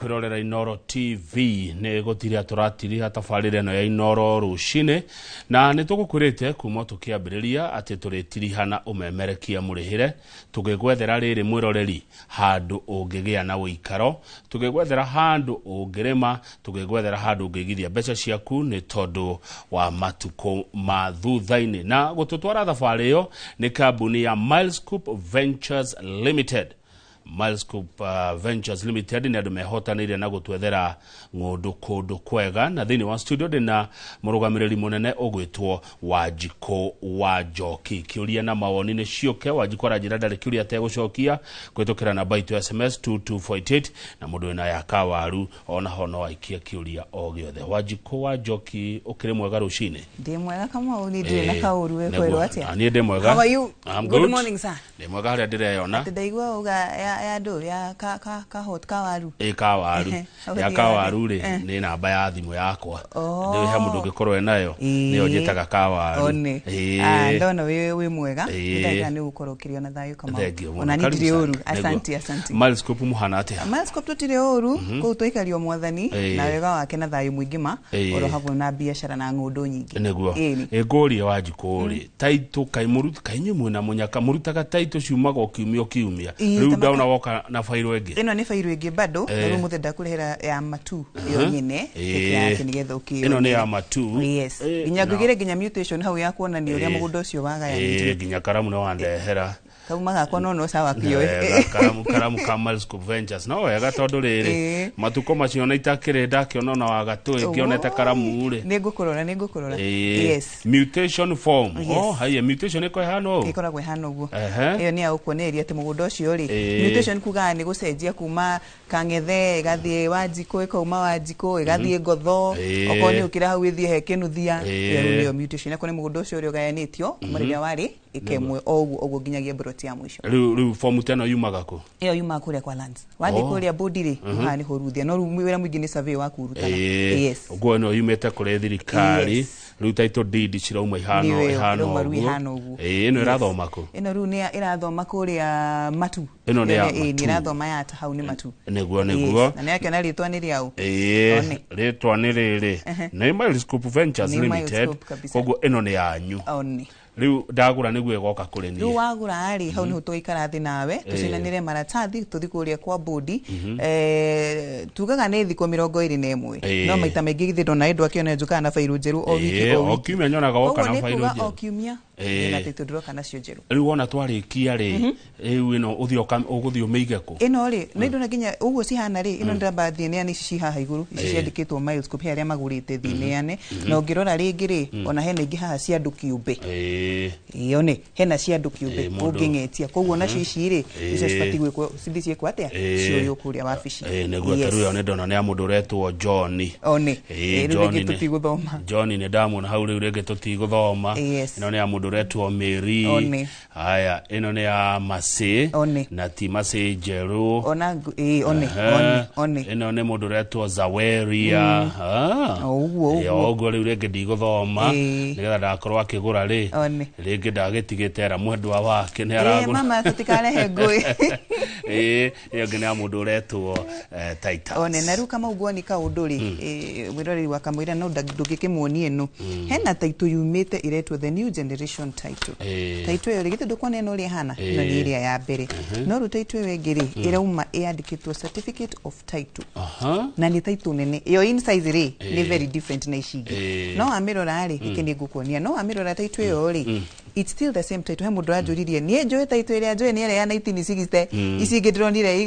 Kwĩrorera Inoro TV nĩ gũtiria tũratiriha tabarĩra ĩno ya Inoro rũcinĩ, na nĩ tũgũkwĩrĩte kuma tũkĩambĩrĩria atĩ tũrĩtiriha na ũmemerekia mũrĩhĩre, tũgĩgwethera rĩrĩ mwĩroreri handũ ũngĩgĩa na ũikaro, tũgĩgwethera handũ ũngĩrĩma, tũgĩgwethera handũ ũngĩigithia mbeca ciaku nĩ tondũ wa matukũ ma thutha-inĩ. Na gũtũtwara thabarĩ ĩyo nĩ kambuni ya Milescope Ventures Limited. Milescope Ventures Limited nĩ andũ mehotanĩire na gũtwethera ng'ũndũ kũndũ kwega, na thĩinĩ wa studio ndĩna mũrũgamĩrĩri mũnene ũgwĩtwo Wanjikũ wa Njoki. Kĩũria na mawoni nĩ ciũke. Wanjikũ aranjĩra ndarĩ kĩũria ategũcokia kũhĩtũkĩra namba itũ ya SMS 22488, na mũndũ wĩna ya kawaru ona ho no aikie kĩũria o gĩothe. Wanjikũ wa Njoki, ũkĩrĩ mwega rũcinĩ? Ndĩ mwega Kamau, ni ndirĩ na kaũru. Wĩkwĩrwo atĩa? Na niĩ ndĩ mwega. How are you? I'm Good good. morning, sir. Ndĩ mwega harĩa ndĩreyona. Atĩ ndaigua uga ya ndũ ya ka hot kawaru. Ĩ kawaru. Ehe, Ya ũgathiĩ kawaru rĩ, Eh. nĩ namba ya thimũ yakwa. Oh. Ndĩũĩ he mũndũ ũngĩkorwo enayo, nĩyo njĩtaga kawaru. One. Ĩĩ. Ah, ndona wĩ mwega. Ĩĩ. Ndagĩka nĩ gũkorwo ũkĩrĩ ona thayũ Kamau. Thengiũ mũno. Ona niĩ Karibu ndirĩ sana. ũru. Nĩguo. Asanti, asanti. Milescope mũhana atĩa? Milescope tũtirĩ ũru, kũu twaikario mwathani na wega wake na thayũ mũingĩ ma, oro hamwe na biacara na ng'ũndũ nyingĩ. Nĩguo. Ĩni. Ĩ ngũrie Wanjikũ rĩ, taitũ kaĩ mũruti kaĩ inyuĩ mwĩna mũnyaka mũrutaga taitũ ciumaga o kiumia o kiumia? Ĩĩ, Rĩu ta ndona woka na bairũ ĩngĩ. Ĩno nĩ bairũ ĩngĩ bado, na rĩu mũthĩ ndakũrehera ya matu ĩyo nyene peke yake nĩgetha ũkĩyonere. Ĩno nĩ ya matu. Yes. Nginya ngũigĩre nginya mutation hau ya kuonania ũrĩa mũgũnda ũcio wagayanĩtio. Nginya karamu nĩ wandehera. Kauma gakwa no sawa kĩoe. Wega, karamu ka Milescope Ventures no wega tondũ rĩrĩ, matukũ macio ona itakĩrĩ ndakĩona ona wagatũ ĩngĩonete karamu rĩ. Nĩ ngũkũrora, nĩ ngũkũrora. Yes. Mutation form. Yes. Oh, haiya, mutation ĩko ĩhana ũũ. Ĩkoragwo ĩhana ũguo. Ehe. Ĩyo nĩ ya gũkuonereria atĩ mũgũnda ũcio rĩ, mutation kugaga nĩ gũcenjia kuma Kang'ethe ĩgathiĩ Wanjikũ, ĩkauma Wanjikũ ĩgathiĩ Ngotho, okorwo nĩ ũkĩra hau ĩthiĩ he Kĩnuthia. Ĩyo rĩu nĩyo mutation. Akorwo nĩ mũgũnda ũcio ũrĩa ũgayanĩtio kuma rĩrĩa warĩ ĩka ĩmwe o ũguo ũguo nginyagia mburoti ya mũico. Rĩu fomu ta ĩno yumaga kũ? Ĩyo yumaga kũrĩa kwa lands. Wathiĩ kũrĩa bodi rĩ, haha nĩ hũruthia, no rĩu wĩra mũingĩ nĩ survey wa kũrutana. Yes. Ũguo ĩno yumĩte kũrĩ thirikari. Yes. Rĩu title deed cirauma ihana Nĩyo ĩyo, ihana ĩrauma rĩu ũguo. ĩhana ũguo. Ĩno Yes. ĩrathoma kũ? Ĩno rĩu nĩ ĩrathoma kũrĩa Matu. Ĩno nĩ ya Ĩyo Matu. nĩ ĩrathoma ya ta hau nĩ Matu. Nĩguo, nĩguo. Yes. Na nĩ akĩona rĩtwa nĩ rĩaũ. One. Rĩtwa nĩ rĩrĩ, nĩ Milescope Ventures Nĩ Limited. Milescope kabisa. Koguo ĩno nĩ yanyu. One. Rĩu ndagũra nĩguo ĩgoka kũrĩ Rĩu niĩ? wagũra rĩ, hau nĩho tũgaikara thĩ nawe tũcinanĩre maratathi, tũthi kũrĩa kwa bodi. Tugaga nĩ thikũ 21, no maita maingĩ githĩ ndona ĩndũ akĩona njũkaga na bairũ njerũ o wiki o O wiki. kiumia nyonaga woka Koguo na nĩ bairũ kuga o njerũ. kiumia na tũitũ ndĩroka nacio njerũ. Rĩu wona twarĩkia rĩ, rĩu ĩno ũthiĩ ũgũthiĩ ũmĩige kũ? Ĩno rĩ, nĩ ndona nginya ũguo cihana rĩ, ĩno ndĩramba thiĩ neane ici ci haha igũrũ, ici ciandĩkĩtwo Milescope, he arĩa magũrĩte, thiĩ neane. Na ũngĩrora rĩngĩ rĩ, ona hena ingĩ haha cia andũ kĩũmbe. Ĩyo nĩ hena cia andũ kĩũmbe ũngĩng'etia. Koguo nacio ici rĩ, icio cibatiĩ gwĩkwo, cithiĩ ciĩkwo atĩa, cioywo kũrĩa wabici. Nĩguo. Ta rĩu ĩyo nĩ ndona nĩ ya mũndũ ũretwo John. One. Rĩu John rĩngĩ tũtigũthoma. John nĩ ndamuona hau, rĩu rĩngĩ tũtigũthoma. Yes. Ĩno nĩ ya mũndũ ũretwo Mary. One. Haya, ĩno nĩ ya Masĩ. One. Na ti Masĩ njerũ. Ona ĩĩ, one. One, one. Ĩno nĩ mũndũ ũretwo Zaweria. Ah. O ũguo, Ĩĩ, ũguo. o ũguo rĩu rĩngĩ ndigũthoma nĩgetha ndakorwo akĩgũra rĩ, One. rĩngĩ ndagĩtigĩte era mwendwa wake nĩ aragũra. Mama, tũtikarehe ngũĩ. Ĩĩ, ĩyo ĩngĩ nĩ ya mũndũ ũretwo Titus. One. Na rĩu Kamau nguoni kaũndũ rĩ, mwĩroreri wa kamũira no ndũngĩkĩmuonie ĩno, hena taitũ yumĩte ĩretwo the new generation title. Taitũ ĩyo rĩ, githĩ ndũkuona ĩno ũrĩa ĩhana? Ĩno nĩ ĩrĩa ya mbere, no rĩu taitũ ĩyo ĩngĩ rĩ, ĩrauma ĩyandĩkĩtwo certificate of title, na nĩ taitũ nene ĩyo in size rĩ, nĩ very different na ici ingĩ. No wamĩrora rĩ, reke nĩ ngũkuonia, no wamĩrora taitũ ĩyo rĩ, it's still the same title. He mũndũ ũranjũririe niĩ njũĩ taitũ ĩrĩa njũĩ nĩ ĩrĩa ya 1960, ici ingĩ ndĩronire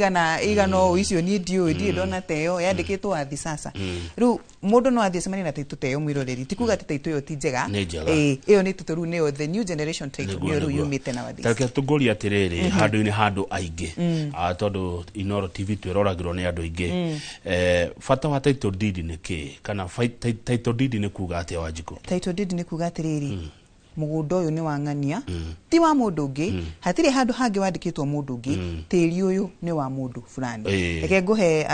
igana ũũ, icio niĩ ndiũĩ, ndirĩ ndona ta ĩyo yandĩkĩtwo wathi. Sasa rĩu mũndũ no athiĩ acemanie na taitũ ta ĩyo. Mwĩroreri, ti kuga atĩ taitũ ĩyo ti njega. Nĩ njega. Ĩyo nĩ taitũ rĩu nĩyo the new generation title, nĩyo rĩu yumĩte na wathi. Tareke tũngũrie atĩrĩrĩ, handũ-inĩ handũ aingĩ, tondũ Inoro TV twĩroragĩrwo nĩ andũ aingĩ. Bata wa title deed nĩ kĩ, kana title deed nĩ kuga atĩa, Wanjikũ? Title deed nĩ kuga atĩrĩrĩ, Mũgũnda ũyũ nĩ wa ng'ania, ti wa mũndũ ũngĩ, hatirĩ handũ hangĩ wandĩkĩtwo mũndũ ũngĩ, tĩri ũyũ nĩ wa mũndũ fulani. Reke ngũhe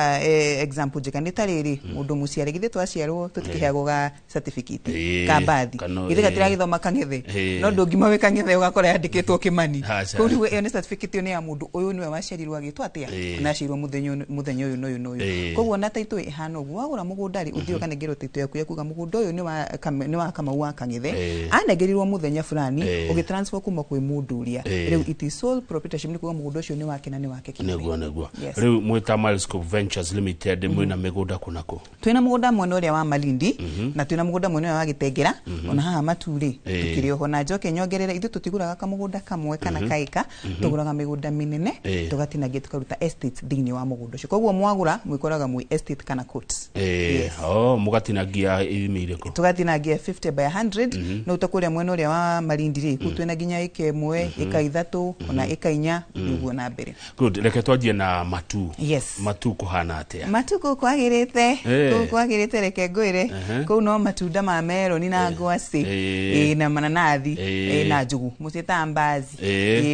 example njega, nĩ ta rĩrĩ, mũndũ mũciare, githĩ twaciarwo tũtikĩheagwo ga certificate ka mbathi? Githĩ gatiragĩthoma Kang'ethe? No ndũngima wĩ Kang'ethe ũgakora yandĩkĩtwo Kĩmani. Aca. Kũu rĩu ĩyo nĩ certificate, ĩyo nĩ ya mũndũ ũyũ, nĩwe waciarirwo agĩtwo atĩa, na aciarirwo mũthenya ũyũ, mũthenya ũyũ na ũyũ na ũyũ. Koguo na title ĩhana ũguo, wagũra mũgũnda rĩ, ũthiĩ ũkanengerwo title yaku ya kuga mũgũnda ũyũ nĩ wa Kamau wa Kang'ethe, anengerirwo mũthenya fulani, ũgĩtransfer kuma kwĩ mũndũ ũrĩa. Rĩu it is sole proprietorship, nĩ kuga mũgũnda ũcio nĩ wake na nĩ wake kĩũmbe. Nĩguo. Yes. Rĩu mwĩta Milescope Ventures Limited, mwĩna mĩgũnda kũ na kũ? Twĩna mũgũnda mwena ũrĩa wa Malindi, na twĩna mũgũnda mwena ũrĩa wa Gĩtengera, ona haha Maturĩ tũkĩrĩ oho. Na njoke nyongerere, ithuĩ tũtigũraga kamũgũnda kamwe kana kaĩka, tũgũraga mĩgũnda mĩnene, tũgatinagia, tũkaruta estate thĩinĩ wa mũgũnda ũcio. Koguo mwagũra mwĩkoraga mwĩ estate kana court. Yes. Oh, mũgatinagia ithimi irĩkũ? Tũgatinagia 50 by 100. No ũtakũrĩa mwena ũrĩa wa Malindi rĩ, kũu twĩna nginya ĩka 1, ĩka 3, ona ĩka 4, ũguo na mbere. Good, reke twanjie na Matu. Yes. Matu kũhana atĩa? Matu kũu kwagĩrĩte. Kũu kwagĩrĩte, reke ngwĩre. Kũu no matunda ma meroni na ngwacĩ, na mananathi, na njugu mũciĩtaga mbazi.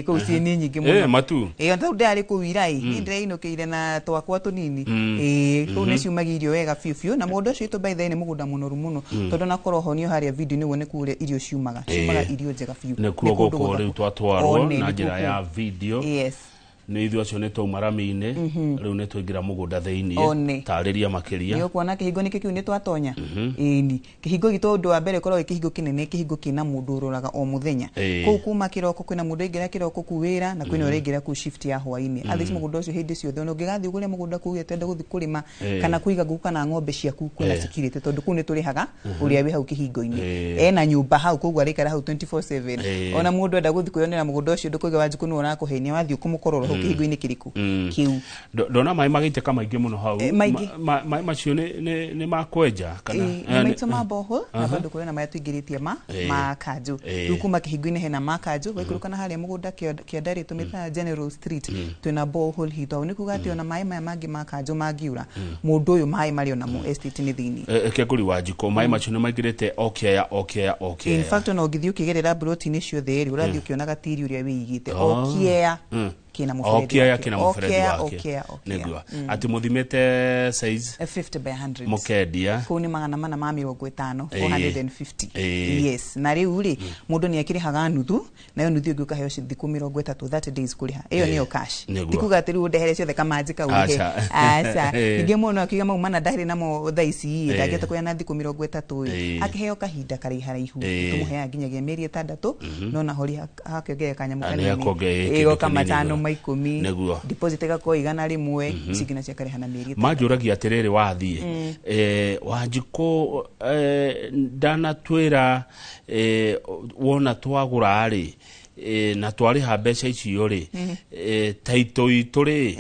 Kũu ciĩ nĩ nyingĩ mũno. Matu. Ona tau ndĩrarĩ kũu ira ĩ, niĩ ndĩreinũkĩire na twakwa tũnini. Kũu nĩ ciumagia irio wega biũ biũ, na mũgũnda ũcio witũ, by the way, nĩ mũgũnda mũnoru mũno, tondũ onakorwo honio harĩa video nĩguo nĩ kũrĩa irio ciumaga, ciumaga irio njega biũ. Nĩkuo Nĩ kũndũ gũkũ gũthaka. rĩu twatwarwo One, na nĩkuo njĩra kũu. ya video. Yes. Nĩ ithuĩ acio nĩ twauma rami-inĩ, rĩu nĩ twaingĩra mũgũnda thĩiniĩ. One. Tarĩria makĩria. Nĩ ũkuona kĩhingo nĩkĩ kĩu nĩ twatonya. Ĩni kĩhingo gitũ, ũndũ wa mbere ĩkoragwo ĩ kĩhingo kĩnene, kĩhingo kĩna mũndũ ũroraga o mũthenya. Kũu kuma kĩroko kwĩna mũndũ aingĩra kĩroko kuu wĩra, na kwĩna ũrĩa aingĩra kuu shift ya hwainĩ. Athiĩ mũgũnda ũcio hĩndĩ ciothe, ona ũngĩgathiĩ ũgũre mũgũnda kuu twenda gũthiĩ kũrĩma kana kũiga ngũkũ kana ng'ombe ciaku, kwĩna security, tondũ kũu nĩ tũrĩhaga ũrĩa wĩ hau kĩhingo-inĩ. Ena nyũmba hau, koguo araikara hau 24/7. Ona mũndũ enda gũthiĩ kwĩyonera mũgũnda ũcio, ndũkauge Wanjikũ nĩwe ũrakũhenia, wathiĩ ũkũmũkorora hau kĩhingo-inĩ kĩrĩkũ kĩu. Ndona maĩ magĩitĩka maingĩ mũno hau. Maingĩ. Maĩ macio nĩ ma kwenja kana? Nĩ maitũ ma borehole, na bado kũrĩ na marĩa tũingĩrĩtie ma ma kanjũ. Rĩu kuma kĩhingo-inĩ hena ma kanjũ, waikũrũka na harĩa mũgũnda kĩanda rĩ, tũmĩtaga General Street, twĩna borehole hitũ hau. Nĩ kuga atĩ ona maĩ maya mangĩ ma kanjũ mangiura, mũndũ ũyũ maĩ marĩ onamo estate-inĩ thĩinĩ. Kengũri Wanjikũ, maĩ macio nĩ maingĩrĩte o kĩaya, o kĩaya, o In kĩaya? fact, ona ũngĩthiĩ ũkĩgerera mburoti-inĩ ciothe rĩ, ũrathiĩ ũkĩonaga tĩri ũrĩa wĩigĩte o kĩea kĩna O mũberethi kĩaya wake. kĩna O mũberethi kĩea, o wake. kĩea, o kĩea. Nĩguo atĩ mũthimĩte size? 50 by 100. Mũkendia? Kũu nĩ 450, 450. Yes, na rĩu rĩ, mũndũ nĩ akĩrĩhaga nuthu, nayo nuthu ĩngĩ ũkaheo thikũ 30, 30 days kũrĩha. Ĩyo nĩyo cash. Ti kuga atĩ rĩu ũndehere ciothe kamanji kau ũrĩhe. Aca. Aca. Ningĩ mũndũ akiuga mau mana ndarĩ namo thaa ici ĩ, ndangĩhota kũrĩha na thikũ 30 ĩ, akĩheo kahinda karaiharaihu. Tũmũheaga nginyagia mĩeri 6, no naho rĩ, hakĩongerera kanyamũ Ah, nĩ kanini. hakongerera kĩndũ Ĩgoka kĩnini matano igũrũ. ma 10. Deposit ĩgakorwo 100, ici ingĩ nacio akarĩha na mĩeri 6. Manjũragia atĩrĩrĩ, wathiĩ Wanjikũ, ndanatwĩra wona twagũra rĩ, na twarĩha mbeca icio rĩ, taito itũ rĩ,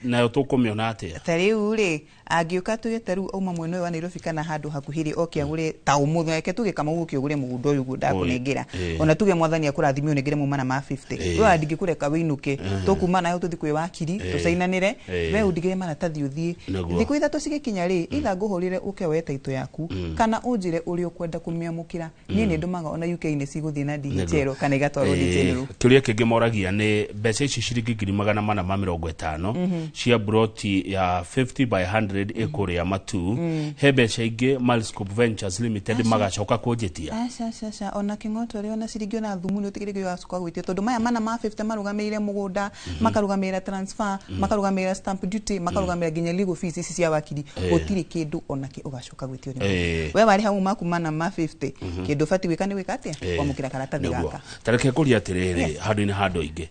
nayo tũkũmĩona atĩa? Ta rĩu rĩ, angĩũka tuge ta rĩu auma mwena ũyũ wa Nairobi kana handũ hakuhĩ rĩ, oke agũre ta ũmũthĩ, reke tuge Kamau, ũke ũgũre mũgũnda ũyũ ũguo ndakũnengera, ona tuge mwathani akũrathime ũnengere mau mana ma 50, we ndingĩkũreka wĩinũke, tũkuma nayo tũthiĩ kwĩ wakiri, tũcainanĩre, we ũndigĩre maratathi ũthiĩ. Thikũ 3 cigĩkinya rĩ, either ngũhũrĩre ũke woe taito yaku, kana ũnjĩre ũrĩa ũkwenda kũmĩamũkĩra. Niĩ nĩ ndũmaga ona UK-inĩ, cigũthiĩ na DHL kana igatwarwo nĩ General. Kĩũria kĩngĩ moragia nĩ mbeca ici ciringi 450,000 cia broti ya 50 by 100 ĩkũrĩa Matu, he mbeca ingĩ Milescope Ventures Limited magacoka kũnjĩtia? Aca, aca, aca, ona kĩng'oto rĩ, ona ciringi, ona thumu nĩ ũtigĩrĩ gĩgacoka gwĩtio, tondũ maya mana ma 50 marũgamĩrĩire mũgũnda, makarũgamĩrĩra transfer, makarũgamĩrĩra stamp duty, makarũgamĩrĩra nginya legal fees ici cia wakiri. Gũtirĩ kĩndũ ona kĩ ũgacoka gwĩtio nĩ mũndũ. We warĩha mau maku mana ma 50, kĩndũ ũbatiĩ gwĩka nĩ gwĩka atĩa? Kwamũkĩra karatathi gaka. Tareke ngũrie atĩrĩrĩ, handũ-inĩ handũ aingĩ,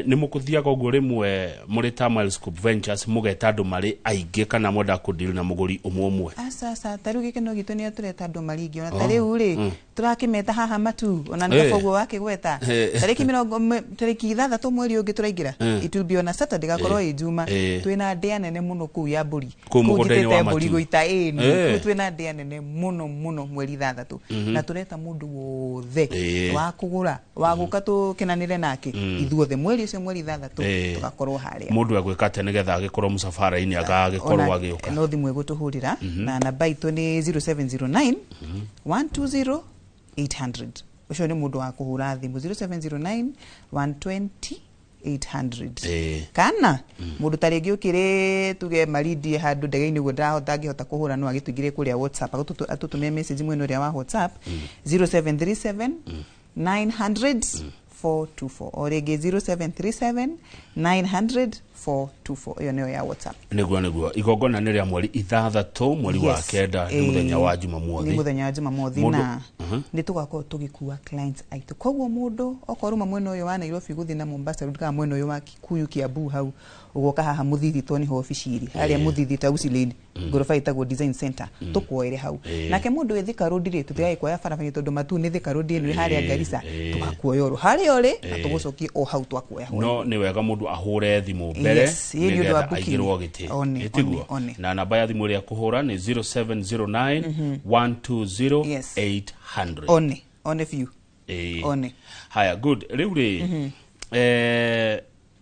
nĩ mũkũthiaga ũguo rĩmwe mũrĩ ta Milescope Ventures mũgeta andũ marĩ aingĩ, kana mwendaga kũdeal na mũgũri ũmwe ũmwe? Aca, aca, ta rĩu gĩkeno gitũ nĩ tũreta andũ maringĩ, ona ta rĩu rĩ, tũrakĩmeta haha Matu, ona nĩ kaba ũguo wakĩgweta, tarĩki 6 mweri ũngĩ tũraingĩra, it will be on a Saturday, gakorwo ĩ Juma, twĩna ndĩa nene mũno kũu ya mbũri. Kũu mũgũnda-inĩ wa njitĩte mbũri Matu. gũita ĩni. Kũu twĩna ndĩa nene mũno mũno mweri 6, na tũreta mũndũ wothe wa kũgũra, wa gũka tũkenanĩre nake ithuothe mweri ũcio, mweri 6, tũgakorwo harĩa. Mũndũ egwĩka atĩa nĩgetha agĩkorwo mũcabara-inĩ agagĩkorwo Ona agĩũka? No thimũ ĩgũtũhũrĩra, na namba itũ nĩ 0709 120 800. Ũcio nĩ mũndũ wa kũhũra thimũ 0709 120 800. Kana mũndũ ta rĩngĩ ũkĩrĩ tuge Malindi handũ ndege-inĩ ũguo ndarahota angĩhota kũhũra, no agĩtũingĩrie kũrĩa WhatsApp, atũtũmĩre message mwena ũrĩa wa WhatsApp 0737 900 424, o rĩngĩ 0737 900 424. Ĩyo nĩyo ya WhatsApp. Nĩguo igongona nĩ rĩa mweri 6 mweri wa 9, nĩ mũthenya wa Jumamothi. Nĩ mũthenya wa Jumamothi, na nĩ tũgakorwo tũgĩkua clients aitũ. Koguo mũndũ okorwo uma mwena ũyũ wa Nairobi gũthiĩ na Mombasa Road, kana mwena ũyũ wa Kikuyu, Kiambu hau, ũgoka haha Mũthithi, to nĩho obici ĩrĩ harĩa Mũthithi Tausi Lane, ngoroba ĩtagwo Design Center, tũkuoere hau. Nake mũndũ wĩ Thika Road rĩ, tũtigagĩkuoya barabara tondũ matu nĩ Thika Road ĩno harĩa Garissa, tũgakuoya oro harĩa ũrĩ na tũgũcokie o hau twakuoya. No nĩ wega mũndũ ahũre thimũ mbere nĩgetha aigĩrwo gĩtĩ. Ĩtiguo? Na namba ya thimũ ĩrĩa kũhũra nĩ 0709 120 800. One one biũ. One. Haya, good. Rĩu rĩ,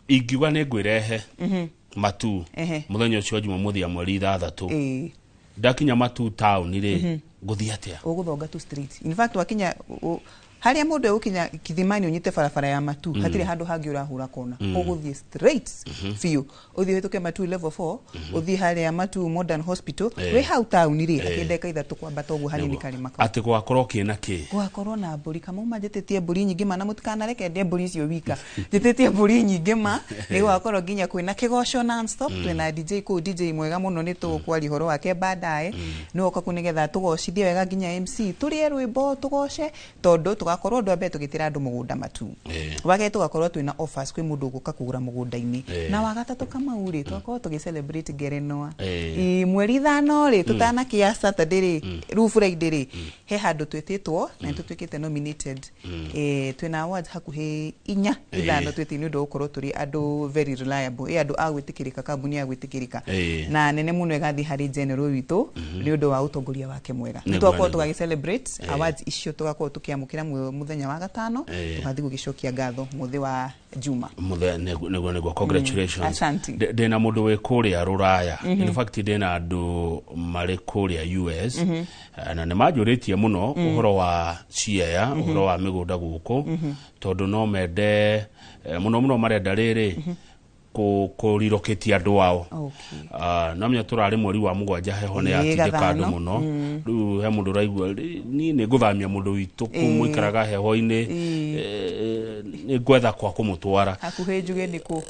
ingiuga nĩ ngwĩrehe Matu mũthenya ũcio wa Jumamothi ya mweri 6, ndakinya Matu taũni rĩ, ngũthiĩ atĩa? Ũgũthonga tu street. In fact, wakinya harĩa mũndũ egũkinya Kithimani, ũnyite barabara ya Matu, hatirĩ handũ hangĩ ũrahũra kona, ũgũthiĩ straight biũ, ũthiĩ ũhĩtũke Matu level 4, ũthiĩ harĩa Matu Modern Hospital. Wĩ hau taũni rĩ, hakĩ ndagĩka 3 kwambata ũguo hanini karĩma kau. Atĩ gwakorwo kĩna kĩ? Gwakorwo na mbũri. Kamauma njĩtĩtie mbũri nyingĩ ma, na mũtikanareke ndĩe mbũri icio wika, njĩtĩtie mbũri nyingĩ ma. Nĩ gwakorwo nginya kwĩna kĩgoco non-stop, twĩna DJ kũu, DJ mwega mũno, nĩ tũgũkwaria ũhoro wake baadaye. Nĩ woka kũu nĩgetha tũgocithie wega, nginya MC tũrĩe rwĩmbo tũgoce, tondũ tũgakorwo ũndũ wa mbere tũgĩtĩra andũ mũgũnda Matu, wa kerĩ tũgakorwo twĩna offers kwĩ mũndũ ũgũka kũgũra mũgũnda-inĩ, na wa gatatũ, Kamau rĩ, tũgakorwo tũgĩ celebrate ngerenwa. Mweri 5 rĩ, tũtanakia Saturday rĩ, rĩu Friday rĩ, he handũ twĩtĩtwo na nĩ tũtuĩkĩte nominated. Twĩna awards hakuhĩ 4, 5 twĩtĩ nĩ ũndũ wa gũkorwo tũrĩ andũ very reliable, ĩ andũ a gwĩtĩkĩrĩka, kambuni ya gwĩtĩkĩrĩka na nene mũno ĩgathiĩ harĩ general witũ nĩ ũndũ wa ũtongoria wake mwega. Nĩ tũgakorwo tũgagĩ celebrate awards icio, tũgakorwo tũkĩamũkĩra mũthenya wa gatano, tũgathiĩ gũgĩcokia ngatho mũthĩ wa Juma. Nĩguo, congratulations. Asante. Ndĩna mũndũ wĩ kũrĩa Rũraya, in fact ndĩna andũ marĩ kũrĩa US, na nĩ manjũrĩtie mũno ũhoro wa Siaya, ũhoro wa mĩgũnda gũkũ, tondũ no mende mũno mũno, marenda rĩrĩ kũrirokĩtia andũ ao. No menya tũrarĩ mweri wa 7, heho nĩ yatindĩka andũ mũno. Rĩu he mũndũ ũraigua, niĩ nĩ ngũthamia mũndũ witũ kũu mũikaraga heho-inĩ, nĩ ngwetha kwa kũmũtwara. Hakuhĩ njuge nĩ kũ?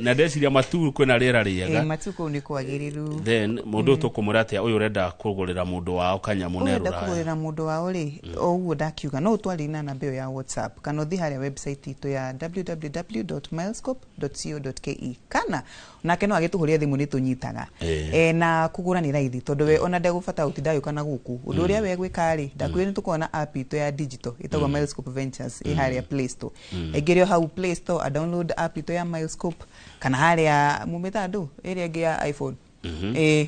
Na ndeciria Matu kwĩna rĩera rĩega. Matu kũu nĩ kwagĩrĩru. Then mũndũ ũyũ tũkũmwĩra atĩa, ũyũ ũrenda kũgũrĩra mũndũ wao kanyamũ ne Ũrenda Rũraya? Kũgũrĩra mũndũ wao rĩ, o ũguo ndakiuga, no ũtwarĩrie na namba ĩyo ya WhatsApp, kana ũthiĩ harĩa website itũ ya www.milescope.co.ke, kana nake no agĩtũhũrĩre thimũ, nĩ tũnyitaga. Na kũgũra nĩ raithi, tondũ we ona ndegũbata gũtinda agĩũka na gũkũ. Ũndũ ũrĩa we gwĩka rĩ, ndakwĩrire nĩ tũkoragwo na app itũ ya digital ĩtagwo Milescope Ventures, ĩ harĩa Play Store. Aingĩre o hau Play Store, a download app itũ ya Milescope, kana harĩa mumĩta andũ ĩrĩa ĩngĩ ya iPhone,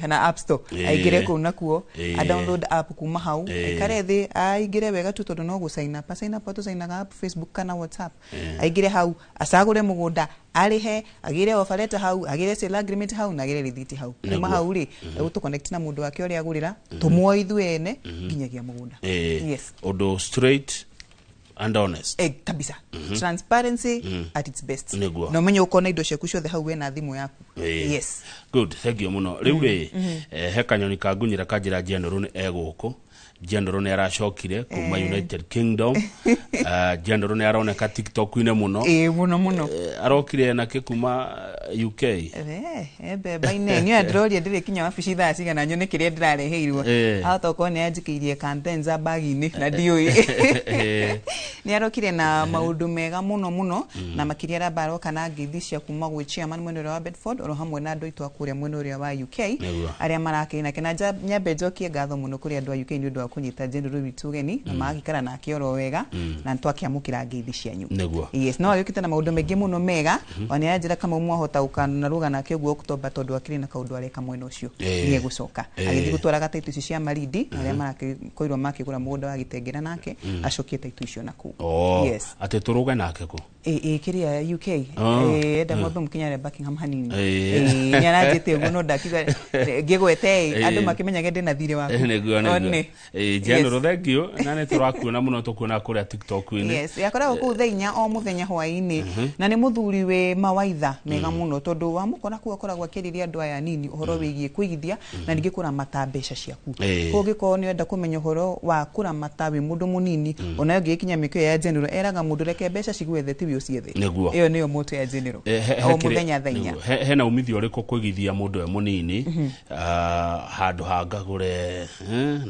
kana App Store, aingĩre kũu nakuo, a download app kuma hau, aikare thĩ aingĩre wega tu, tondũ no gũ sign up, sign up, tũcainaga app Facebook kana WhatsApp. Aingĩre hau, acagũre mũgũnda, arĩhe, agĩre offer letter hau, agĩre sale agreement hau, na agĩre rĩthiti hau. Kuma hau rĩ, egũtũ connect na mũndũ wake ũrĩa agũrĩra, tũmuoe ithuĩ ene nginyagia mũgũnda. Yes. Ũndũ straight and honest. Kabisa, transparency at its best. Nĩguo. Na ũmenye ũkona indo ciaku ciothe hau wena thimũ yaku. Yes. Good, thank you mũno. Rĩu rĩ, he kanyoni kangunyĩra kanjĩra General nĩ egũkũ. General nĩ aracokire kuma United Kingdom. General nĩ aroneka TikTok-inĩ mũno. Ĩ, mũno mũno. Arokire nake kuma UK? Mbemba-inĩ niĩ ndĩroria ndĩrĩkinya wabici thaa cigana nyone kĩrĩa ndĩrareheirwo. Ahota gũkorwo nĩ anjikĩirie kantenza bagi-inĩ na ndiũĩ. Nĩ arokire na maũndũ mega mũno mũno, na makĩria aramba aroka na ngeithi cia kuma gwĩ chairman mwena ũrĩa wa Bedford, oro hamwe na andũ aitũ a kũrĩa mwena ũrĩa wa UK arĩa marakĩrĩ nake. Na nyambe njokie ngatho mũno kũrĩ andũ a UK nĩ ũndũ wa kũnyita general witũ ũgeni na magagĩikara nake oro wega, na nĩtwakĩamũkĩra ngeithi cianyu. Yes, no agĩũkĩte na maũndũ maingĩ mũno mega. Ona nĩ aranjĩra kama mwahota gũkanaruga nake ũguo Oktoba, tondũ akĩrĩ na kaũndũ areka mwena ũcio. Nĩ egũcoka agĩthiĩ gũtwaraga taitũ ici cia Malindi, arĩa marakĩkorirwo makĩgũra mũgũnda wa Gĩtengera, nake acokie taitũ icio nakũu. Oh, Yes. atĩ tũrũge nake kũ? Ĩ kĩrĩa UK. Enda mwambe mũkinyare Buckingham hanini. Nĩ aranjĩte ũguo no ndakiuga ngĩgwete ĩ andũ makĩmenyage ndĩna thirĩ waku. Nĩguo nĩguo. General, thank you. Na nĩ tũrakuona mũno, tũkuona kũrĩa TikTok-inĩ. Yes, akoragwo kũu 4:00 o mũthenya hwaĩ-inĩ, na nĩ mũthuri wĩ mawaitha mega mũno, tondũ wamũkora kũu akoragwo akĩarĩria andũ aya anini ũhoro wĩgiĩ kũigithia na ningĩ kũramata mbeca ciaku. Koguo ũngĩkorwo nĩ ũrenda kũmenya ũhoro wa kũramata wĩ mũndũ mũnini, onawe ũngĩgĩkinya mĩaka ĩyo ya general, eraga mũndũ reke mbeca cigwethe tiwe ũciethe. Nĩguo. Ĩyo nĩyo motto ya general. O mũthenya 4:00. Hena umithio ũrĩkũ kũigithia mũndũ e mũnini, handũ ha ngagũre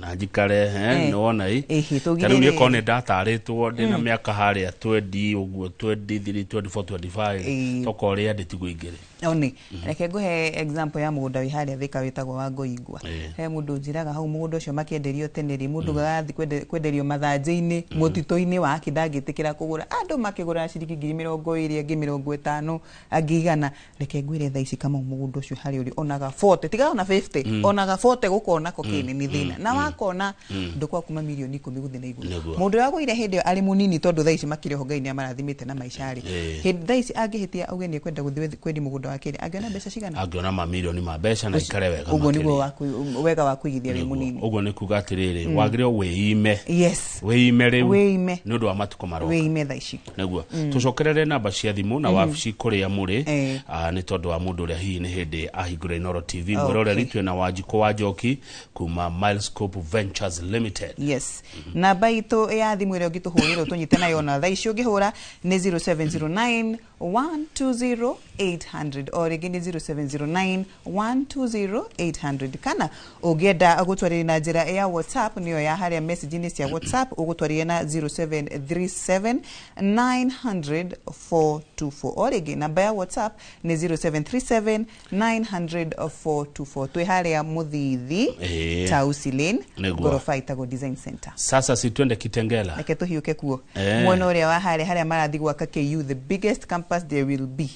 na njikare, nĩwona i ta rĩu niĩ korwo nĩ ndatarĩtwo ndĩna mĩaka harĩa 20 ũguo, 23, 24, 25, tokorwo rĩa ndĩtiguo ingĩrĩ. One, reke nguhe example ya mũgũnda wĩ harĩa Thika wĩtagwo wa Ngoingwa. He mũndũ njĩraga hau mũgũnda ũcio makĩenderio tene rĩ, mũndũ agathiĩ kwenderio mathanjĩ-inĩ, mũtitũ-inĩ wake ndangĩtĩkĩra kũgũra. Andũ makĩgũra ciringi 20,000, angĩ 50, angĩ 100. Reke ngwĩre thaa ici Kamau mũgũnda ũcio harĩa ũrĩ onaga 40, tiga ona 50, onaga 40 gũkona ko kĩnĩ nĩ thĩna. Na wakona ndũkwa kuma 10,000,000 gũthiĩ na igũrũ. Mũndũ ũrĩa wagũire hĩndĩ ĩyo arĩ mũnini, tondũ thaa ici makĩrĩ oho Ngai nĩ amarathimĩte na maica rĩ. Hĩndĩ thaa ici angĩhĩtia auge nĩ ekwenda gũthiĩ kwendia mũgũnda wake rĩ, angĩona mbeca cigana? Angĩona mamirioni ma mbeca na ikare wega. Ũguo nĩguo wega wa kũigithia wĩ mũnini. Ũguo nĩ kuga atĩrĩrĩ, wagĩrĩirwo wĩime. Yes. Wĩime rĩu. Wĩime. Nĩ ũndũ wa matukũ maroka. Wĩime thaa ici. Nĩguo. Tũcokerere namba cia thimũ na wabici kũrĩa mũrĩ, nĩ tondũ wa mũndũ ũrĩa hihi nĩ hĩndĩ ahingũra Inooro TV. Mwĩroreri twĩna Wanjikũ wa Njoki kuma Milescope Ventures Limited. Yes. Namba itũ ya thimũ ĩrĩa ũngĩtũhũrĩra ũtũnyite nayo ona thaa ici ũngĩhũra nĩ 0709 120 800, o rĩngĩ nĩ 0709 120 800. Kana ũngĩenda gũtwarĩria na njĩra ya WhatsApp, nĩyo ya harĩa message-inĩ cia WhatsApp, ũgũtwarĩria na 0737 900 424. O rĩngĩ namba ya WhatsApp nĩ 0737 900 424. Twĩ harĩa Mũthithi, Tausi Lane, ngoroba ĩtagwo Design Center. Sasa si twende Kitengela. Reke tũhiũke kuo. Mwena ũrĩa wa harĩa harĩa marathiĩ gwaka KU, the biggest campus there will be.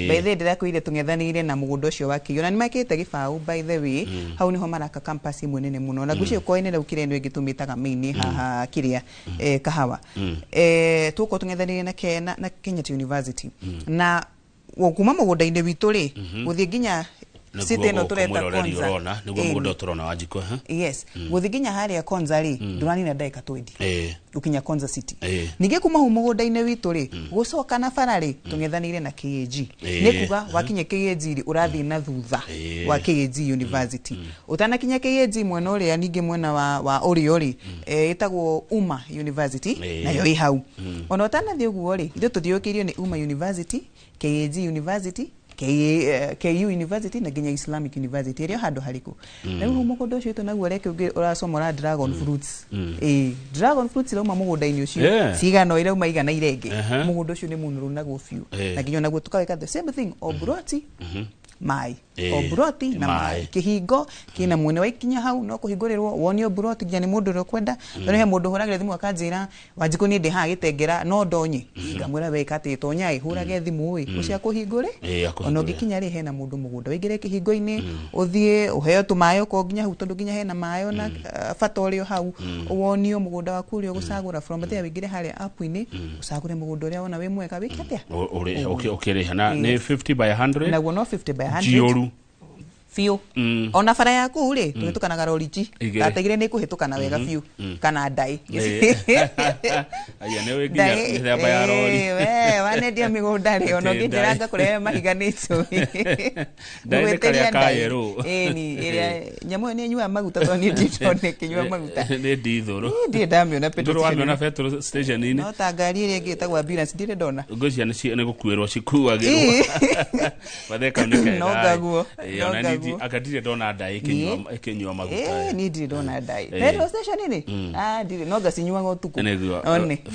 By the way, ndĩrakwĩrire tũng'ethanĩire na mũgũnda ũcio wa KU, na nĩmekĩte gĩbaũ by the way. Hau nĩho maraka campus ĩmwe nene mũno, na ngwĩciria ũkorwo nĩ rĩu kĩrĩa ĩno ĩngĩ tũmĩtaga main haha kĩrĩa kahawa. Tũgũkorwo tũng'ethanĩire na Kenyatta University, na kuma mũgũnda-inĩ witũ rĩ, gũthiĩ nginya city ĩno tũreta Konza. Nĩguo mũgũnda tũrona Wanjikũ. Yes. Gũthiĩ nginya harĩa Konza rĩ, ndũranina ndagĩka 20 gũkinya Konza City. Ningĩ kuma hau mũgũnda-inĩ witũ rĩ, gũcoka na bara rĩ, tũng'ethanĩire na KAG. Nĩ kuga wakinya KAG rĩ, ũrathiĩ na thutha wa KAG University. Ũtanakinya KAG mwena ũrĩa ningĩ mwena wa ũrĩo rĩ, ĩtagwo Uma University, nayo ĩ hau. Ona ũtanathiĩ ũguo rĩ, ithuĩ tũthiũrũrũkĩirio nĩ Uma University, KAG University, KU University na nginya Islamic University ĩrĩa handũ harĩkũ. Rĩu mũgũnda ũcio witũ naguo reke ũngĩ ũracomora dragon fruits. Dragon fruits irauma mũgũnda-inĩ ũcio. Cigana irauma igana irenge. Mũgũnda ũcio nĩ mũnoru naguo biũ. Na nginya naguo tũkawĩka the same thing, o broti mai. O broti na mai. Kĩhingo kĩna mwene waikinya hau no kũhingũrĩrwo wonio broti nginya nĩ mũndũ ũrĩa ũkwenda. Tondũ he mũndũ ũhũragĩra thimũ akanjĩra Wanjikũ niĩ ndĩ haha Gĩtengera no ndonye. Ngamwĩra we ĩka atĩ tonya ĩ, hũrage thimũ ĩ, ũcio akũhingũre. Ona ũngĩkinya rĩ, hena mũndũ mũgũnda ũingĩre kĩhingo-inĩ, ũthiĩ ũheo tũmaĩ okorwo nginya hau, tondũ nginya hena maĩ ona bata ũrĩ o hau, wonio mũgũnda waku ũrĩa ũgũcagũra. From there wĩingĩre harĩa app-inĩ, ũcagũre mũgũnda ũrĩa wona wĩ mwega, wĩke atĩa? Ũkĩrĩha na nĩ 50 by 100. Naguo no 50 by 100. Njiyũru. Biũ. Ona bara yaku rĩ, tũhĩtũkanaga rori nji. Ndategire nĩ kũhĩtũkana wega biũ. Kana ndaĩ. Aya nĩ wĩ nginya mĩthemba ya rori. We, wanendia mĩgũnda rĩ, ona ũngĩnjĩra ngakũrehere mahiga nĩ njũĩ. Ndaĩ nĩ karĩa ka yerũ. Ĩni, ĩrĩa nyamũ ĩyo nĩ ĩnyuaga maguta tondũ niĩ ndirĩ ndona ĩkĩnyua maguta. Nĩ ndithũrũ. Niĩ ndirĩ ndamĩona petrol Ndũrĩ wamĩona petrol station-inĩ. No ta ngari ĩrĩa ĩngĩ ĩtagwo ambulance ndirĩ ndona. Ngwĩciria nĩ gũkuĩrwo cikuagĩrwo. Matheka nĩ kega. No ngaguo. Ona niĩ anga ndirĩ ndona ndaĩ ĩkĩnyua maguta. Niĩ ndirĩ ndona ndaĩ. Petrol station rĩ? Ndirĩ, no ngacinyuaga ũtukũ. Nĩguo.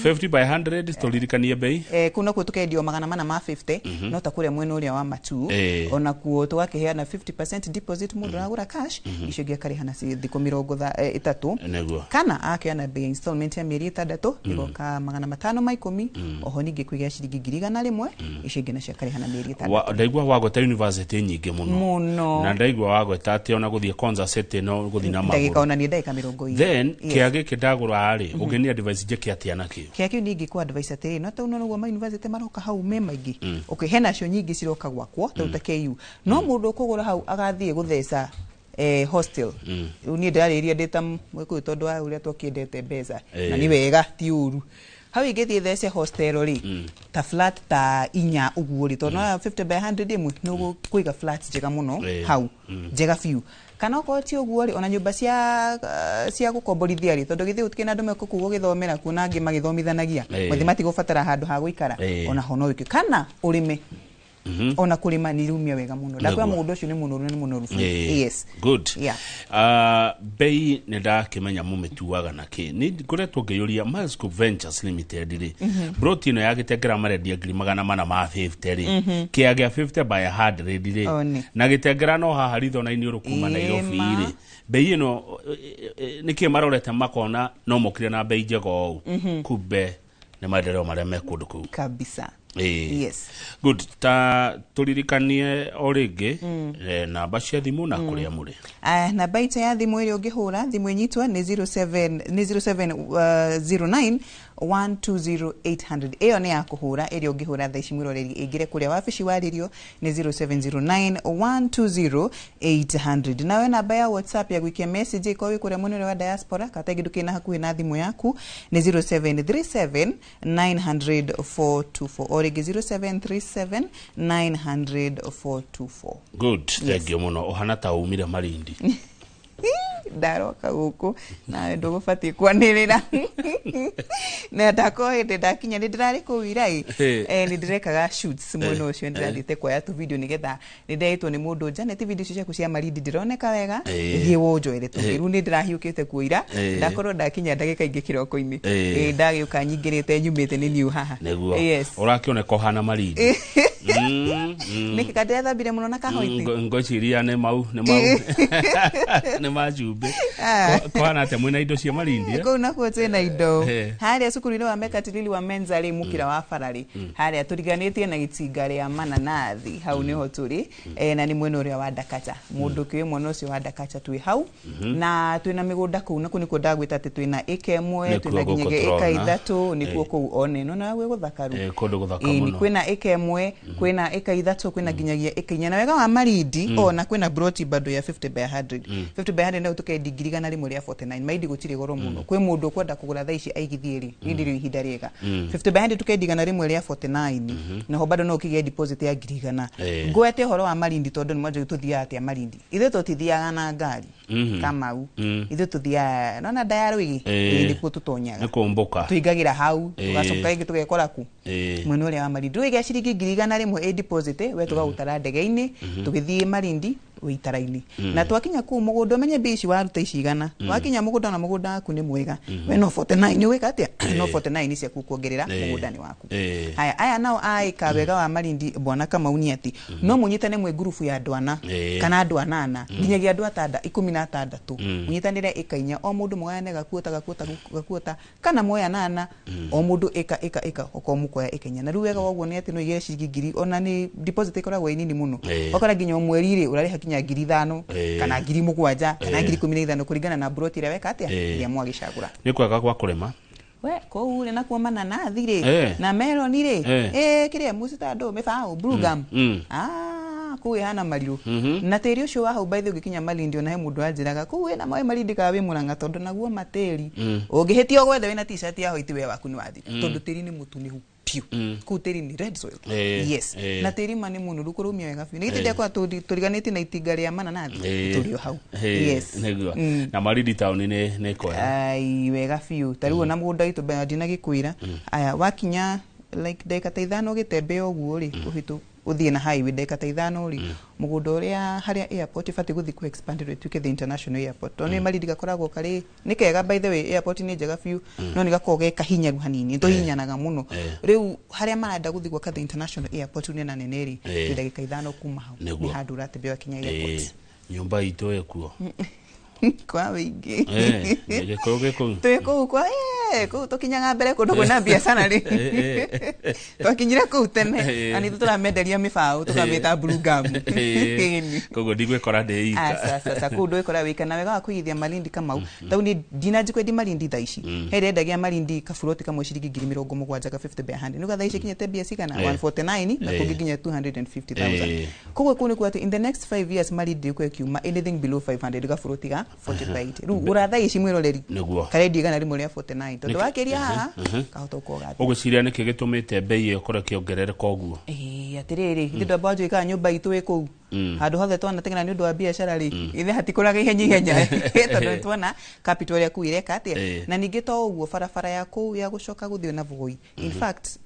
50 by 100 tũririkanie bei. Kũu nakuo tũkendio 450, no ta kũrĩa mwena ũrĩa wa Matuu. Ona kuo tũgakĩheana 50% deposit mũndũ aragũra cash, icio ingĩ akarĩha na thikũ 30. Nĩguo. Kana akeana bei ya installment ya mĩeri 6, ĩgoka 510, oho ningĩ kwĩgĩa ciringi 100,000, icio ingĩ nacio akarĩha na mĩeri 6. Ndaigua wagweta university nyingĩ mũno. Mũno. Na Na ndaigua wagweta atĩ ona gũthiĩ Konza City no gũthiĩ na Ndagĩka magũrũ. ona nĩ ndagĩka 20. Then Yes. kĩa gĩkĩ ndagũra rĩ, ũngĩnia advice njĩke atĩa nakĩo? Kĩa kĩu niĩ ingĩkũ advice atĩrĩ, no tau no nĩguo ma university maroka hau me maingĩ. Okay, hena cio nyingĩ ciroka gwakwo tau ta KU, no mũndũ ũkũgũra hau agathiĩ gũtheca hostel. Rĩu niĩ ndĩrarĩria ndĩ ta mũgĩkũyũ tondũ wa ũrĩa twakĩendete mbeca na nĩ wega, ti ũru. Hau ingĩthiĩ thece hostel rĩ, ta flat ta inya ũguo rĩ, tondũ no 50 by 100 ĩmwe nĩ ũkũiga flat njega mũno hau, njega biũ. Kana okorwo ti ũguo rĩ, ona nyũmba cia gũkomborithia rĩ, tondũ githĩ gũtikĩrĩ na andũ mekũkũ gũgĩthomera kuo na angĩ magĩthomithanagia, mathi matigũbatara handũ ha gũikara, ona ho no wĩke. Kana ũrĩme, ona kũrĩma nĩ irumia wega mũno. Ndakwĩra Nĩguo. mũgũnda ũcio nĩ mũnoru na nĩ mũnoru biũ. Yes. Good. Yeah. Bei nĩ ndakĩmenya mũmĩtuaga na kĩ. Nĩ ngoretwo ngĩyũria Miles Group Ventures Limited rĩ, broti ĩno ya Gĩtengera marendia 450,000 rĩ, kĩa gĩa 50 by 100 rĩ, One. na Gĩtengera no haha ritho-inĩ ũrũ kuma Nairobi Ĩma. rĩ, bei ĩno nĩkĩ marorete makona no mokire na bei njega ũũ? Kumbe nĩ maendeleo marĩa me kũndũ kũu. Kabisa. Yes. Good. Ta tũririkanie o rĩngĩ namba cia thimũ na kũrĩa mũrĩ. Namba itũ ya thimũ ĩrĩa ũngĩhũra thimũ ĩnyitwo nĩ 07 nĩ 0709 120800. Ĩyo nĩ ya kũhũra ĩrĩa ũngĩhũra thaa ici mwĩroreri ĩingĩre kũrĩa wabici warĩrio nĩ 0709 120800. Nayo namba ya WhatsApp ya gũikia message ĩkorwo wĩ kũrĩa mwena ũrĩa wa diaspora kata ĩngĩ ndũkĩrĩ na hakuhĩ na thimũ yaku nĩ 0737 900 424, o rĩngĩ 0737 900 424. Good. Thank you mũno. Ũhana ta umire Malindi. Ndaroka gũkũ nawe ndũgũbatiĩ kwanĩrĩra na ndakorwo hĩndĩ ndakinya nĩ ndĩrarĩ kũu irai. Nĩ ndĩrekaga shoots mwena ũcio, nĩ ndĩrathiĩte kuoya tu video nĩgetha nĩ ndĩretwo nĩ mũndũ Janet, video icio ciaku cia Malindi ndĩroneka wega, thiĩ wonjoere tũngĩ. Rĩu nĩ ndĩrahiũkĩte kuo ira, ndakorwo ndakinya ndagĩka ingĩ kĩroko-inĩ. Ndagĩũka nyingĩrĩte nyumĩte nĩ niũ haha. Nĩguo. Yes. Ũrakĩoneka ũhana Malindi. Nĩkĩ kandĩrathambire mũno na kahoiti? Ngwĩciria nĩ mau nĩ mau nĩ ma cumbĩ. Kũhana atĩa mwĩna indo cia Malindi, eh? Kũu nakuo twĩna indo harĩa cukuru-inĩ wa Mekatilili wa Menza rĩ, mũkĩra wa bara rĩ, harĩa tũriganĩtie na gĩtinga rĩa mananathi, hau nĩho tũrĩ. Na nĩ mwena ũrĩa wa Ndakacha, mũndũ kĩũĩ mwena ũcio wa Ndakacha, twĩ hau na twĩna mĩgũnda kũu, na kũu nĩkuo ndagwĩta atĩ twĩna ĩka ĩmwe, Nĩkuo twĩna gũkũ nginyagia ĩka tũrona. 3, nĩkuo kũu one no na gwĩ gũthakaru. Kũndũ gũthaka Ĩĩ, nĩ mũno. kwĩna ĩka ĩmwe, kwĩna ĩka 3, kwĩna nginyagia ĩka 4. Na wega wa Malindi ona kwĩna broti bado ya 50 by 100. 50 by 100 no tũkendi 149,000. Malindi gũtirĩ goro mũno. Kwĩ mũndũ ũkwenda kũgũra thaa ici aigithie rĩ, rĩrĩ nĩrĩo ihinda rĩega. 50 by 100 tũkendi 149,000, naho bado no ũkĩgĩe deposit ya 100,000. Ngwete ũhoro wa Malindi tondũ nĩ mwanjũ tũthiaga atĩa Malindi. Ithuĩ tũtithiaga na ngari Kamau, ithuĩ tũthiaga nona nda ya rwĩgĩ. Ĩĩ, nĩkuo tũtonyaga. Nĩ kũmbũka. Tũingagĩra hau, tũgacoka rĩngĩ tũgekora ku mwena ũrĩa wa Malindi. Rĩu ĩgĩa ciringi 100,000 ĩ deposit, we tũgagũtara ndege-inĩ tũgĩthiĩ Malindi wĩ itara-inĩ, na twakinya kũu mũgũnda ũmenye mbia ici waruta ici igana, wakinya mũgũnda na mũgũnda waku nĩ mwega, we no 49 nĩ ũgwĩka atĩa, no 49 ciaku kuongerera mũgũnda-inĩ waku. Haya, aya nao aĩka wega wa Malindi bwana Kamau nĩ atĩ no mũnyitane mwĩ ngurubu ya andũ ana kana andũ anana nginyagia andũ 16, mũnyitanĩre ĩka 4, o mũndũ mũgayane gakuota gakuota gakuota, kana moya anana o mũndũ ĩka ĩka ĩka, okorwo mũkoya ĩka 4. Na rĩu wega wa ũguo nĩ atĩ no igĩre ciringi ngiri, ona nĩ deposit ĩkoragwo ĩ nini mũno. Ũkora nginya o mweri rĩ ũrarĩha kinya 5,000 kana 7,000 kana 15,000 kũringana na broti ĩrĩa weka atĩa, ĩrĩa mwagĩcagũra. Nĩ kwega gwa kũrĩma. We kũu rĩ nakuo mananathi rĩ na meloni rĩ, kĩrĩa mũcitandũ mĩbaũ blue gum. Ah, kũu ĩhana marirũ na tĩri ũcio wa hau. By the way, ũngĩkinya Malindi, ona he mũndũ anjĩraga kũu wĩna maĩ Malindi kana wĩ Mũrang'a, tondũ naguo matĩri ũngĩhĩtia ũgwethe wĩna t-shirt ya white, we waku nĩ wathira, tondũ tĩri nĩ mũtunĩhu biũ kũu, tĩri nĩ red soil. Yes. Na tĩri ma nĩ mũnoru, kũrũmia wega biũ. Nĩ githĩ ndekora tũriganĩtie na itinga rĩa mananathi, tũrĩ o hau. Yes. Nĩguo. Na Malindi taũni nĩ kwega. Ai, wega biũ. Ta rĩu ona mũgũnda witũ mbere ndinagĩkwĩra aya, wakinya like ndagĩka ta 5 ũgĩtembea ũguo rĩ, ũhĩtũ ũthiĩ na highway ndagĩka ta 5 rĩ, mũgũnda ũrĩa harĩa airport ĩbatiĩ gũthiĩ ku expand ĩtuĩke the international airport, tondũ nĩ Malindi gakoragwo karĩ nĩ kega. By the way, airport nĩ njega biũ, no nĩ gakoragwo ge kahinyaru hanini, nĩ tũhihinyanaga mũno. Rĩu harĩa marenda gũthiĩ gwaka the international airport rĩu nena nene rĩ, twĩ ndagĩka 5 kuma hau. Nĩ handũ ũratembea wakinya airport. Nyũmba itũ ĩkuo. Kwa wĩingĩ. Gĩkũyũ gĩkũyũ. Twĩ kũu kwa Kũu tũkinyaga mbere kũndũ kwĩna biacara rĩ, twakinyire kũu tene na nithuĩ tũramenderia mĩbaũ tũkamĩta blue gum. Koguo ndigwĩkora ndĩ ika. Aca, aca, aca, kũu ndũgĩkora wĩika. Na wega wa kũigithia Malindi, Kamau, tau ni ndinanji kwendi Malindi thaa ici, he ĩrĩa Malindi kaburoti kamwe ciringi 70,000, ka 50 by 100. Nĩuga thaa ici ikinyĩte mbia cigana? 149 na kũngĩ nginya 250,000. Koguo kũu nĩ kuga atĩ in the next 5 years Malindi ĩgũkorwo ĩkiuma anything below 500 gaburoti ga 40 by 80. Rĩu gũra thaa ici, mwĩroreri, Nĩguo. karendio 149, tondũ wakĩria haha kahota gũkorwo gathĩ. Ũgwĩciria nĩkĩ gĩtũmĩte mbei ĩyo ĩkorwo ĩkĩongerereka ũguo? Ĩĩ, atĩrĩrĩ, ithuĩ ndwamba wanjũĩ nyũmba itũ ĩ kũu handũ hothe twanateng'era nĩ ũndũ wa biacara rĩ, ithe hatikũraga ihenya ihenya, tondũ nĩ tuona capital ĩrĩa kũu ĩreka atĩa. Na ningĩ to ũguo, barabara ya kũu ya gũcoka gũthiĩ na Voi, in fact,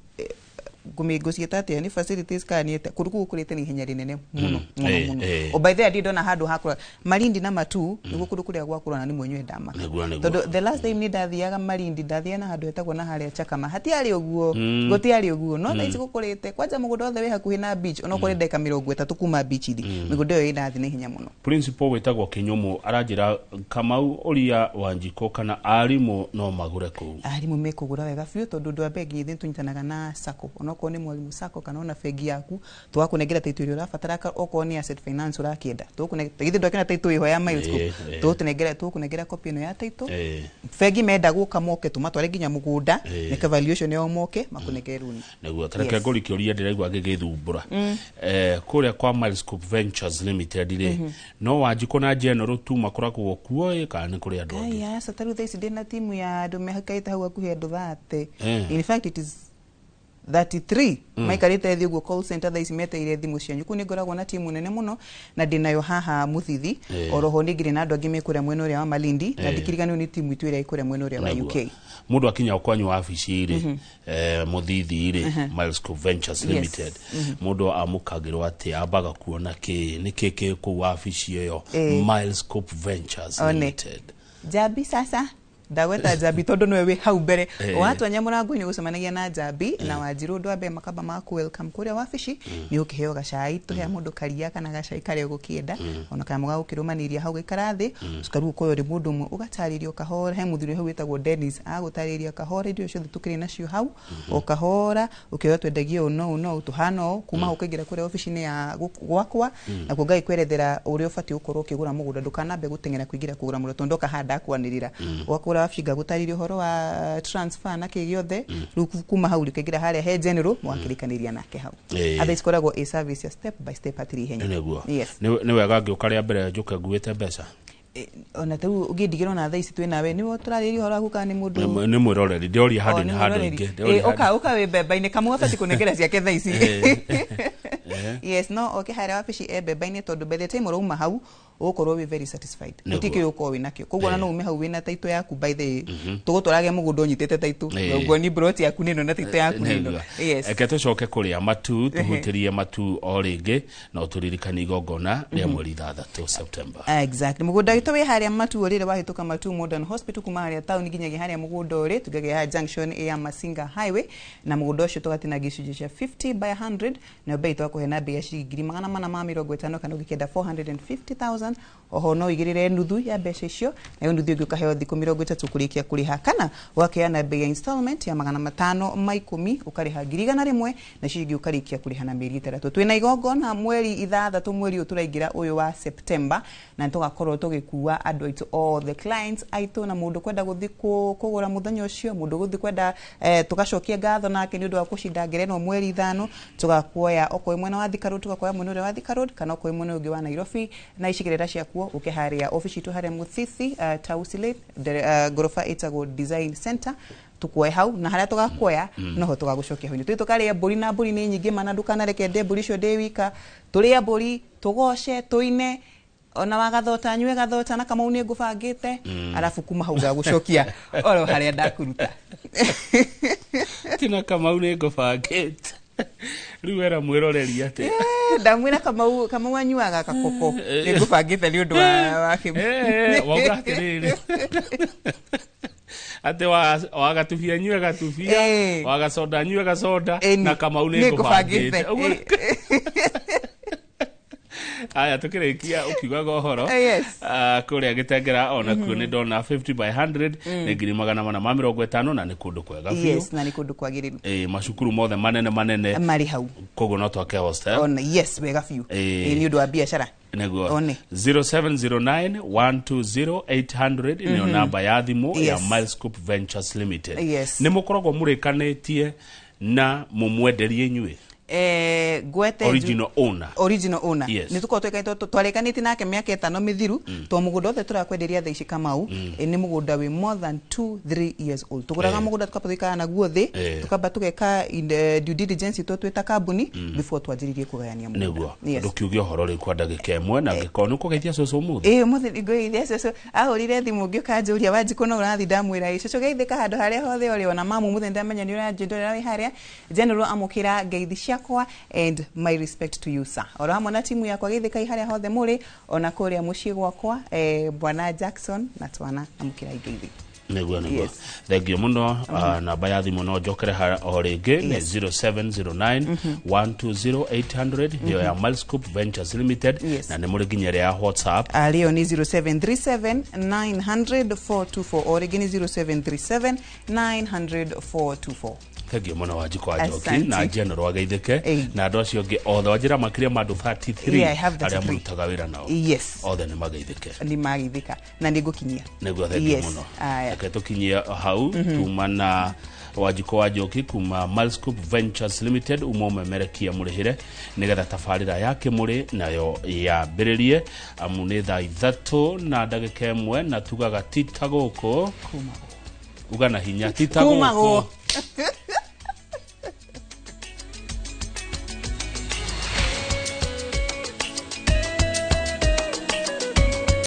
ngũciĩta atĩa, nĩ facilities kana nĩ atĩa, kũndũ kũu gũkũrĩte na ihenya rĩnene mũno mũno mũno. O by the way, ndirĩ ndona handũ hakũra Malindi na Matu nĩguo kũndũ kũrĩa gwakũra, na nĩ mwenyewe ndamaka. Nĩguo. Tondũ the last time nĩ ndathiaga Malindi, ndathiaga na handũ hetagwo na harĩa Chakama, hatiarĩ ũguo, gũtiarĩ ũguo, no thaa ici gũkũrĩte. Kwanja mũgũnda wothe wĩ hakuhĩ na beach, onokorwo nĩ ndagĩka 30 kuma beach rĩ, mĩgũnda ĩyo ĩrathiĩ na ihenya mũno. Principal wĩtagwo Kinyũmũ aranjĩra, Kamau, ũria Wanjikũ kana arimũ no magũre kũu. Arimũ mekũgũra wega biũ, tondũ ũndũ wa mbere nginya ithuĩ tũnyitanaga na sacco, onokorwo nĩ mwarimũ sacco kana ona bengi yaku, tũgakũnengera title ĩrĩa ũrabatara, okorwo nĩ asset finance ũrakĩenda, tũgũkũnengera. Githĩ ndwakĩona title ĩho ya Milescope? Tũgũkũnengera copy ĩno ya title. Bengi menda gũka moke tũmatware nginya mũgũnda, meke valuation yao, moke makũnengere rũni. Nĩguo, tareke ngũri kĩũria ndĩraigua gĩgĩthumbũra. Kũrĩa kwa Milescope Ventures Limited rĩ, no Wanjikũ na General tu makoragwo kuo ĩ, kana nĩ kũrĩ andũ angĩ? Ai, aca, tarĩu thaa ici ndĩna timu ya andũ mehakaĩte hau hakuhĩ andũ 30. In fact, it is 33 maikarĩte thĩ ũguo call center thaa ici metereire thimũ cianyu. Kũu nĩ ngoragwo na timu nene mũno na ndĩnayo haha Mũthithi. Oroho nĩ ngĩrĩ na andũ angĩ me kũrĩa mwena ũrĩa wa Malindi, na ndikiriganĩrwo nĩ timu itũ ĩrĩa ĩ kũrĩa mwena ũrĩa wa UK. Mũndũ akinya kwanyu wabici rĩ, Mũthithi rĩ, Milescope Ventures Limited, mũndũ amũkagĩrwo atĩ ambaga kuona kĩ, nĩ kĩ kĩ kũu wabici ĩyo Milescope Ventures One. Limited? Njambi, sasa ndagweta Njambi tondũ nĩwe wĩ hau mbere. Watonya mũrango-inĩ gũcemanagia na Njambi na Wanjirũ. Ũndũ wa mbere makamba maku welcome kũrĩa wabici, nĩ ũkĩheo gacai, tũhea mũndũ karia kana gacai karĩa ũgũkĩenda, ona kana mũgagũkĩrũmanĩria hau gũikara thĩ. Ũcoka rĩu ũkoywo nĩ mũndũ ũmwe ũgatarĩrio kahora. He mũthuri hau wĩtagwo Dennis, agũtarĩria kahora indo ciothe tũkĩrĩ nacio hau o kahora, ũkĩoya twendagia ũũ no ũũ no ũũ, tũhana ũũ. Kuma hau ũkaingĩra kũrĩa obici-inĩ ya gwakwa, nakuo ngagĩkwerethera ũrĩa ũbatiĩ gũkorwo ũkĩgũra mũgũnda. Ndũkanambe gũteng'era kũingĩra kũgũra mũgũnda, tondũ ndoka haha ndakwanĩrĩra ũgakũra wabici, ngagũtarĩria ũhoro wa transfer na kĩ gĩothe. Rĩu kuma hau ũkaingĩra harĩa he general, mũgakĩrĩkanĩria nake hau. Otherwise koragwo a service ya step by step, hatirĩ ihenya. Nĩguo. Yes. Nĩ wega ngĩũka rĩa mbere njũke nguĩte mbeca? Ona tarĩu ũngĩndigĩra ona thaa ici twĩ nawe, nĩwe tũrarĩria ũhoro waku kana nĩ mũndũ? Nĩ mwĩroreri ndĩoria handũ O, nĩ nĩ handũ mwĩroreri. ingĩ ndĩroria Ũka handũ. ũka wĩ mbemba-inĩ, kamwe abatiĩ kũnengera ciake thaa ici. Yes, no oke harĩa wabici e mbemba-inĩ, tondũ by the time ũrauma hau ũgũkorwo wĩ very satisfied. Nĩguo. Gũtirĩ kĩndũ ũgũkorwo wĩ nakĩo. Koguo ona no ume hau wĩna title yaku. By the way, tũgũtwarage mũgũnda ũnyitĩte title. Ũguo ni plot yaku nĩ ĩno na title yaku nĩ ĩno. Nĩguo. Yes. Reke tũcoke kũrĩa Matu, tũhutĩrie Matu o rĩngĩ na ũtũririkanie igongona rĩa mweri 6 September. Exactly. Mũgũnda witũ wĩ harĩa Matu, rĩrĩa wahĩtũka Matu Modern Hospital, kuma harĩa town nginyagia harĩa mũgũnda ũrĩ, tũngagia haha junction ya Masinga Highway, na mũgũnda ũcio tũgatinangia icunjĩ cia 50 by 100, nayo bei twakũhe na bei ya ciringi 450,000, kana ũngĩkĩenda 450,000. Oho no ũigĩrĩre nuthu ya mbeca icio, nayo nuthu ĩngĩ ũkaheo thikũ 30 kũrĩkia kũrĩha, kana ũgakĩoya bei ya installment ya 510, ũkarĩha 100,000, na icio ingĩ ũkarĩkia kũrĩha na mĩeri 6. Twĩna igongona mweri 6, mweri ũyũ tũraingĩra ũyũ wa September, na nĩ tũgakorwo tũgĩkua andũ aitũ othe, clients aitũ, na mũndũ kwenda gũthiĩ kũgũra mũthenya ũcio, mũndũ gũthiĩ kwenda tũgacokia ngatho nake nĩ ũndũ wa kũcinda ngerenwa mweri 5. Tũgakuoya okorwo wĩ mwena wa Thika Road, tũgakuoya mwena ũrĩa wa Thika Road, kana okorwo wĩ mwena ũyũ ũngĩ wa Nairobi na icigĩrĩra ciakuo, ũke harĩa obici itũ harĩa Mũthithi, Tausi Lane, ngoroba ĩtagwo Design Center, tukuoe hau, na harĩa tũgakuoya noho tũgagũcokia hau-inĩ. Tũthiĩ tũkarĩa mbũri, na mbũri nĩ nyingĩ mana, ndũkanareke ndĩe mbũri icio ndĩ wika. Tũrĩe mbũri, tũgoce, tũine, ona wagathota nyue gathota na Kamau nĩ ngũbangĩte, arabu kuma hau ngagũcokia oro harĩa ndakũruta. Tina Kamau nĩ ngũbangĩte, rĩu wera mwĩroreri atĩ Ndamwĩra Kamau, Kamau anyuaga kakoko, nĩ ngũbangĩte nĩ ũndũ wa wauga atĩrĩrĩ atĩ wagatubia nyue gatubia, wagacoda nyue gacoda, na Kamau nĩ nĩ ngũbangĩte. ngũbangĩte. Ũguo. Aya, tukĩrĩkia ũkiugaga ũhoro Yes. Kũrĩa Gĩtengera onakuo nĩ ndona 50 by 100 nĩ 450,000 na nĩ kũndũ kwega biũ. Yes, na nĩ kũndũ kwagĩrĩru. Macukuru mothe manene manene marĩ hau. Koguo no twake hostel. Ona yes, wega biũ. Nĩ ũndũ wa biacara. Nĩguo. One. 0709 120 800 nĩyo namba ya thimũ ya Milescope Ventures Limited. Nĩ mũkoragwo mũrĩkanĩtie na mũmwenderie inyuĩ? Ngwete Original owner. Original owner. Yes. Nĩ tũkorwo twarĩkanĩtie nake mĩaka 5 mĩthiru, to mũgũnda othe tũrakwenderia thaa ici, Kamau, nĩ mũgũnda wĩ more than 2 3 years old. Tũgũraga mũgũnda, tukamba tũikara naguo thĩ, tukamba tũgeka due diligence itũ twĩ ta kambuni before twanjĩrĩrie kũgayania mũgũnda. Nĩguo. Yes. Ndũkiuge ũhoro rĩu kwa ndagĩka 1, na angĩkorwo nĩ ũkũgeithia cũcũ ũmũthĩ. Ĩĩ, ũmũthĩ ngũgeithia cũcũ. Ahũrire thimũ ngĩũka njũria, "Wanjikũ, no ũrathiĩ?" Ndamwĩra, "Ĩ, cũcũ, geithĩka handũ harĩa hothe ũrĩ." Ona mamu, ũmũthĩ ndamenya nĩ ũranjĩndorera wĩ harĩa general, amũkĩra ngeithi ciakwa and my respect to you, sir, oro hamwe na timu yakwa. Geithĩkai harĩa hothe mũrĩ, ona kũrĩa mũciĩ gwakwa, bwana Jackson na twana, amũkĩrai ngeithi. Nĩguo. Yes. Thengio mũno. Namba ya thimũ no njokere o rĩngĩ nĩ 0709 120 800, nĩyo ya Milescope Ventures Limited. Na nĩ mũrĩ nginya ĩrĩa ya WhatsApp. Arĩyo nĩ 0737 900 424, o rĩngĩ nĩ 0737 900 424. Thengio mũno, Wanjikũ wa Njoki. Asante. Na general ageithĩke na andũ acio angĩ othe wanjĩra makĩria ma andũ 33 Yeah, I have arĩa 33. mũrutaga wĩra nao. Othe nĩ mageithĩke. Nĩ mageithĩka na nĩ ngũkinyia. Nĩguo, thengio mũno. Aya. Reke tũkinyie hau. Tuma na Wanjikũ wa Njoki kuma Milescope Ventures Limited, uma ũmemerekia mũrĩhĩre nĩgetha tabarĩra ya kĩmũrĩ nayo yambĩrĩrie, amu nĩ thaa 3:01, na tugaga tita gũkũ, uga na hinya, tita Kuma gũkũ. gũ.